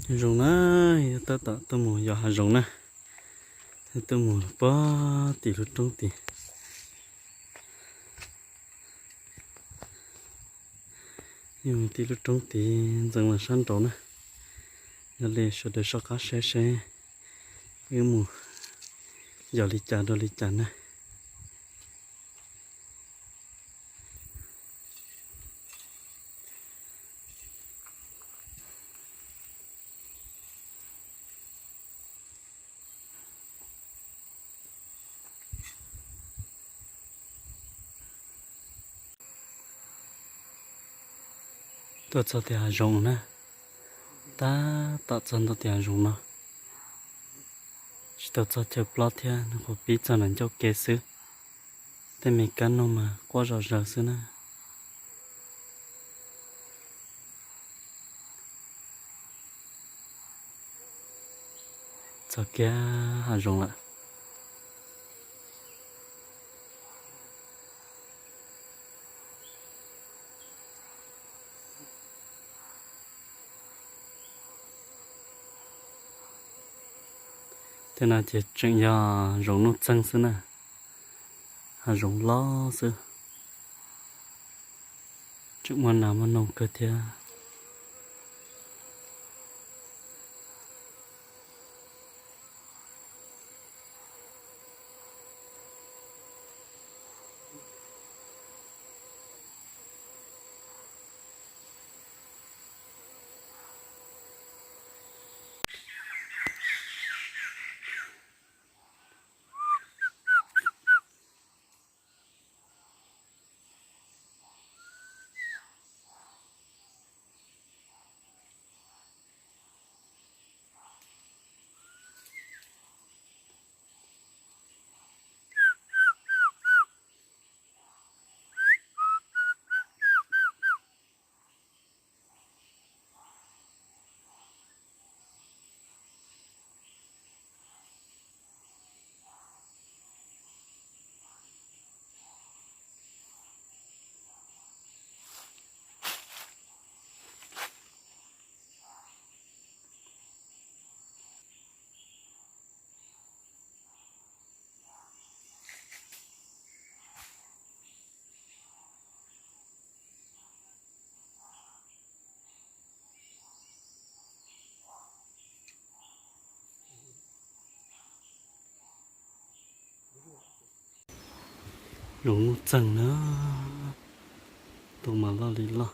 Hav zoov na, yog tab tom tuaj mus yos hav zoov na, tuaj mus puag tim lub roob tid. Yog mus tim lub roob tid ntxeev los sab nraud na. Yog li sawv daws soj qab saib seb wb mus yos li cas rau li cas na. Tuaj txog tim hav zoov na, tab tom txog ntua tim hav zoov no. Tsis tau txog chaw plob thiab, nws qhuav pib txog nram ncauj kev xwb. Tej me kab noog mas quaj zom zaws xwb na. Txog kiag hav zoov lawm. Tej no ces tseem yog zoov nuj txeeg xwb na, hav zoov loj xwb. Tseem muaj nas muaj noog kawg thiab. Zoov nuj txeeg na, tus mas loj li loj.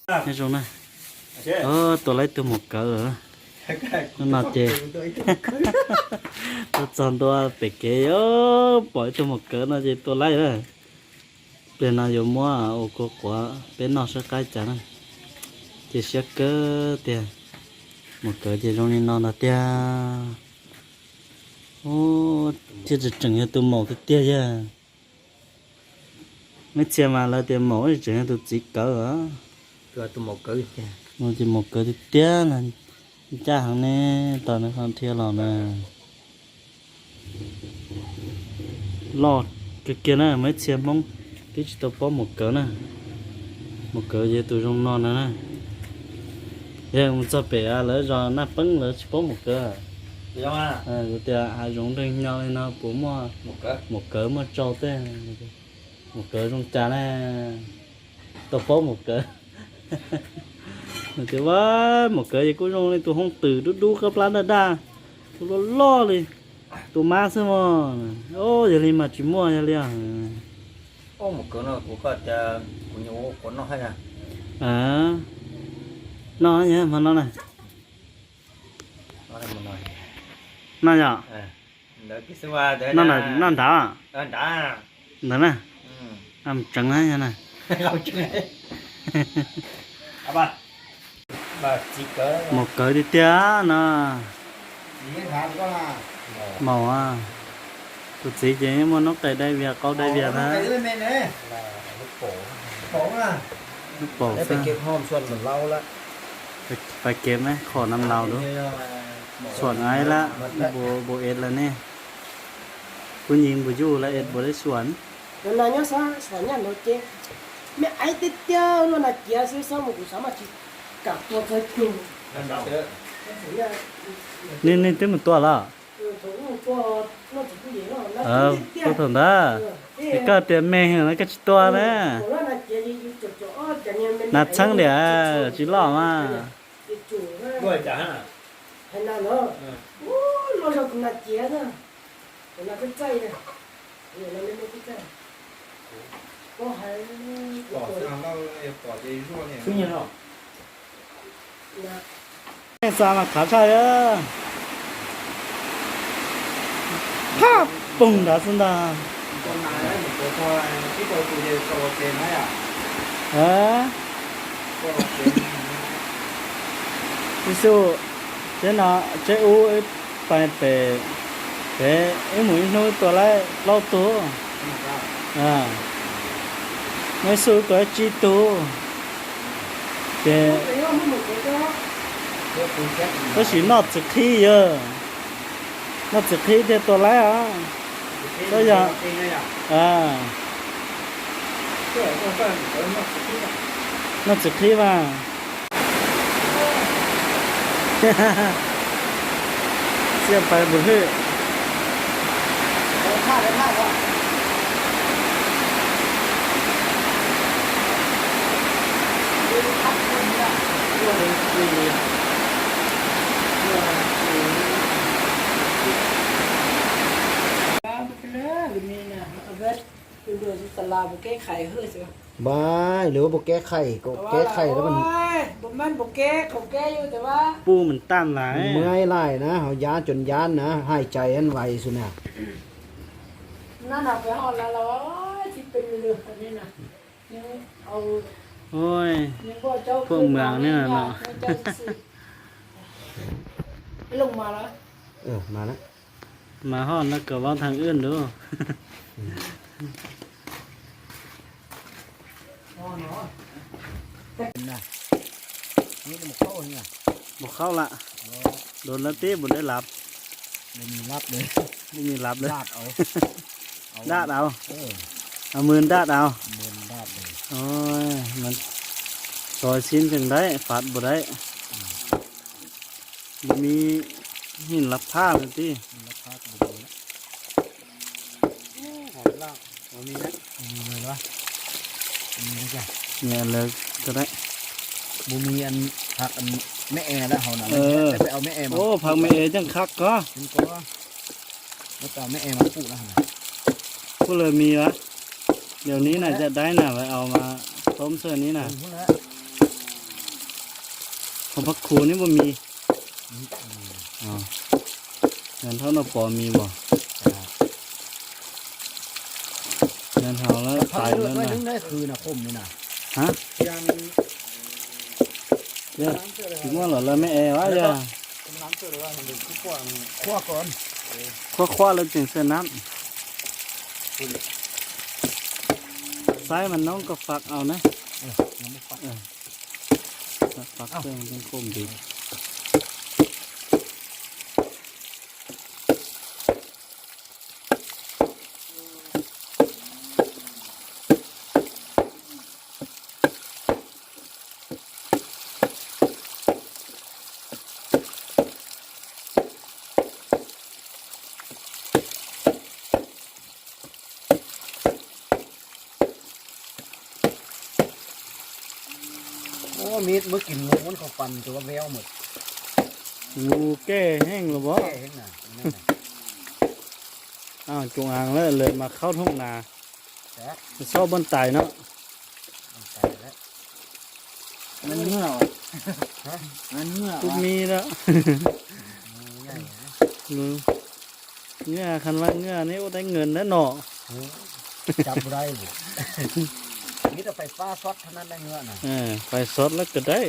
Nyob zoo na. Tua laib tug maum kawv lawm. Hnub no ces tuaj txog ntua pem kev, pom ib tug maum kawv no ces tua laib lawm. Pliag no yuav muab ua kua quav peb noj saib qab cas na. Ces siab kawg tiag. Maum kawv ces zoo li no ntag tiag. Thiaj tseem tseem yog tus maum tiag tiag yog. Meb txhia mas lawv tias maum tseem yog tus txiv kawv. Ces maum kawv tiag tiag no. Ncaj heev ne, tos nws ho dhia los na. Loj kawg kiag na, meb txhia Hmoob twb tsis tau paub maum kawv na. Maum kawv yog tus zoo no na. Yog mus txog pem lawv zos Naj Peeb lawv tsis paub maum kawv. Tias hav zoov nreeg nyo li no puas muaj maum kawv muaj tsau tej. Maum kawv zoo cas ne? Tau paub maum kawv. Tias maum kawv ces kuj zoo li tus hoob twm dub dub qab plab daj daj, tus loj loj li, tus mab xwb mog. Yog li mas tsis muaj yog li. Noj yog hmo no na. Noj yom. Noj nrad. Ntawd na. Mus tseev na yog na. Maum kawv tiag tiag no. Maum, tus txiv ces muaj noob qes dai vias qaub dai vias na. Lub paum xwb. Pais kev na, qhov nam laus lub xuam aiv lawm, npu es lawm ne. Kuj nyi npu yuj lawm es npu lej xuam. Nyob sab xuam nyaj nraud ces me aiv tiag tiag, luaj nag ciav xwb, xob mus kuv xav mas tsis kam tua txog cug. Nej twb mus tua los? Kuv thaum ntawd, koj tias me no koj tsis tua na. Nas txheeb tias tsis loj mas. Xa mas qhav tshaj, phaj poog nrad xwb ntag. Ib xu, teb no teb ub pais pem, pem ib mus ib hnub tua laib plaub tug. Muaj ib xu tua tsib tug. Ces tab sis noj txiv qhib yog, noj txiv qhib thiaj tua laib os. Tab yog noj txiv qhib mas. Xiaj pais npus hwj. Npais lwv npua kev khaim, kev khaim, puj meem taj lais, muab laim na, ho yab cov yab na, hais cai vais xwb na. Phuaj mws ne no. Mas hoj no kom vaub thaj wb lug. Mus khaub lam, dua lawv teb npus dawb lab, npus me lab, daj au, mws daj au. Txog xib ntseeg dawb fab npus dawb, npus me, him lab phaj lawm tib. Nyiam lawv ko dawb. Mus me, phaj me es coj qhab ko. Kuj lawv me as, yog nib na, caj daib na, lawv au mas toob xwb nib na. Pab khu neb puas mis? Yog thaum no pom mis as. Yog thaum lawv tais lawm na. Tsis muaj lawm lawv me es as yog. Qhuav qhuav lawv tseem xav nab. Xaiv mas noob koj faj au na. Faj xwb, koj npis. Ua, mib muab kis nus muab qhov pab tus vev mus. Nus kej heev los as. Tsoom a lawm lawv mas khaub thooj nas, xob npab tais no. Kub mib lawm. Nws khas vas nws neb ua dab ngawm ntawm no. Fais xov lawm kawg dab.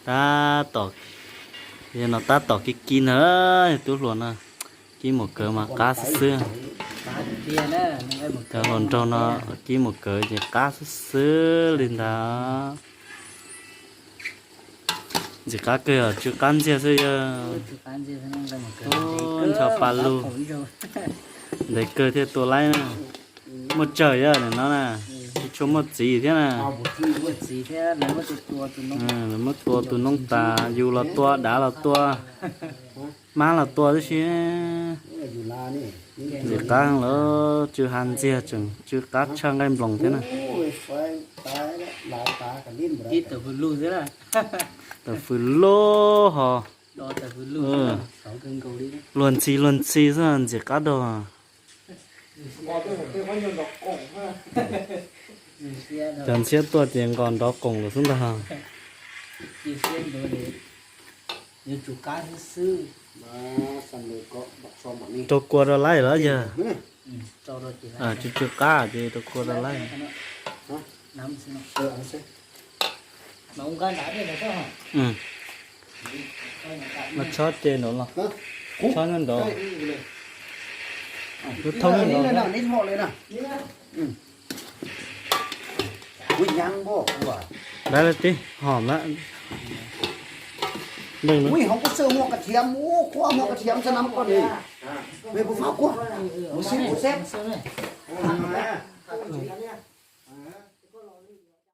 Tab tom, no tab tom kib kib ntag, tub hluas no. Kib mus kawg mas qab xwb xwb. Cov hluas nraug no kib mus kawg ces qab xwb xwb li ntag. Ntxim qab kawg, tsw qab ntxiag xwb yog. Ncho pa lug. Ntev kawg thiaj tua laib na. Muaj tsawg yog nim no na, tsis tshua muaj txiv thiab na. Lawv muab tua tus noob tas, yus los tua, dav los tua, mab los tua tib si. Ntxim qab lawm, tsw ha ntxiag tseem tsw qab tshaj nqaij nploos thiab na. Tawm fws loj hos. Luag ntxhi luag ntxhi xwb ntxim qab dog. Cov ntxhiab tuaj ces nqos nrov qoos lawm xwb ntag. Rau kua rau laib lawm yog. Tsw tsw qab ces rau kua rau laib. Mas tshob ce nraud los, tshob nyob nraud, lub thoob nyob nraud. Dab li tib hom lawm.